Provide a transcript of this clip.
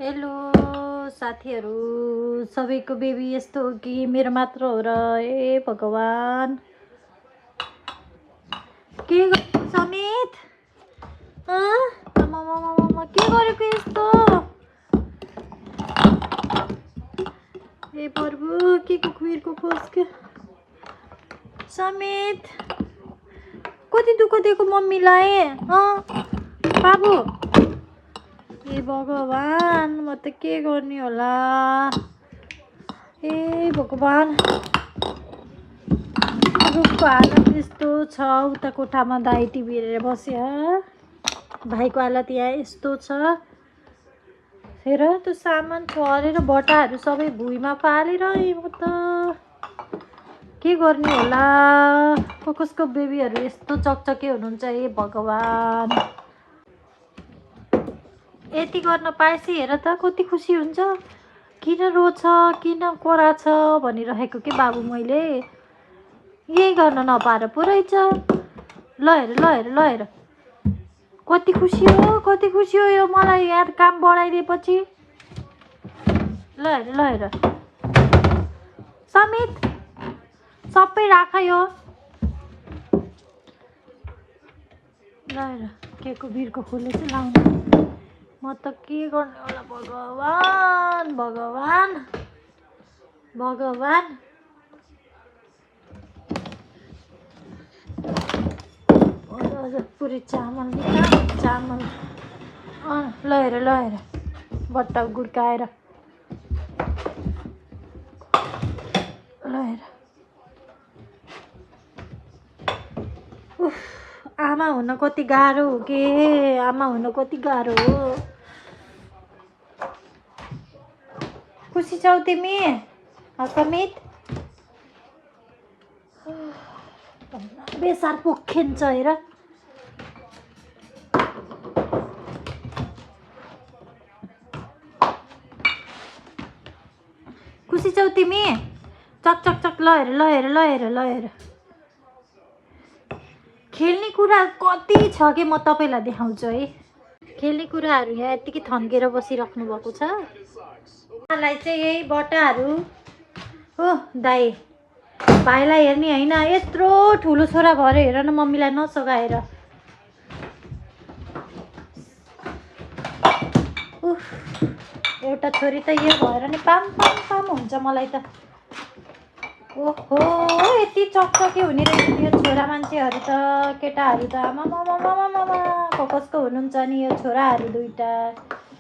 Hello साथीहरू, सबैको baby यस्तो हो कि मेरो मात्र हो र? ए भगवान, के गर्नु समित? आमामामामा के गरेको यस्तो? ए प्रभु, के को खुइरको खोज के समित? कति दुःख दिएको मम्मीलाई? बाबु, ए भगवान, म त के गर्ने होला? ए भगवान, रुखको हालत यस्तो छ। उता कोठामा दाइ टिभी हेरेर बस्यो, भाइको हालत यहाँ यस्तो छ। हेर त्यो सामान छरेर बटाहरू सबै भुइँमा फालेर म त के गर्ने होला? कसको बेबीहरू यस्तो चकचके हुनुहुन्छ? ए भगवान, यति गर्न पाएपछि हेर त कति खुसी हुन्छ। किन रोछ, किन कराछ भनिरहेको के बाबु, मैले यही गर्न नपाएर पो रहेछ। ल हेर कति खुसी हो यो मलाई यार काम बढाइदिएपछि। ल हेर समित, सबै राख यो। ल हेर के को भिरको फुलले चाहिँ लाउनु। म त के गर्ने होला? भगवान पुरै चामल ल हेर बट्टा गुड्काएर। ल हेर, आमा हुन कति गाह्रो हो के? आमा हुन कति गाह्रो हो? खुसी छौ तिमी समित? बेसार पोखेन्छ हेर। खुसी छौ तिमी? चक। ल हेर खेल्ने कुरा कति छ कि म तपाईँलाई देखाउँछु है। खेल्ने कुराहरू यहाँ यतिकै थन्केर बसिराख्नु भएको छ। मलाई चाहिँ यही बट्टाहरू हो दाइ भाइलाई हेर्ने होइन, यत्रो ठुलो छोरा भएर हेर न मम्मीलाई नसगाएर। एउटा छोरी त यो भएर नि पाम हुन्छ मलाई त। ओहो, यति चकचके हुने रहेछ यो छोरा मान्छेहरू त। केटाहरू त आमामामामामा कसको हुनुहुन्छ नि यो छोराहरू दुईटा?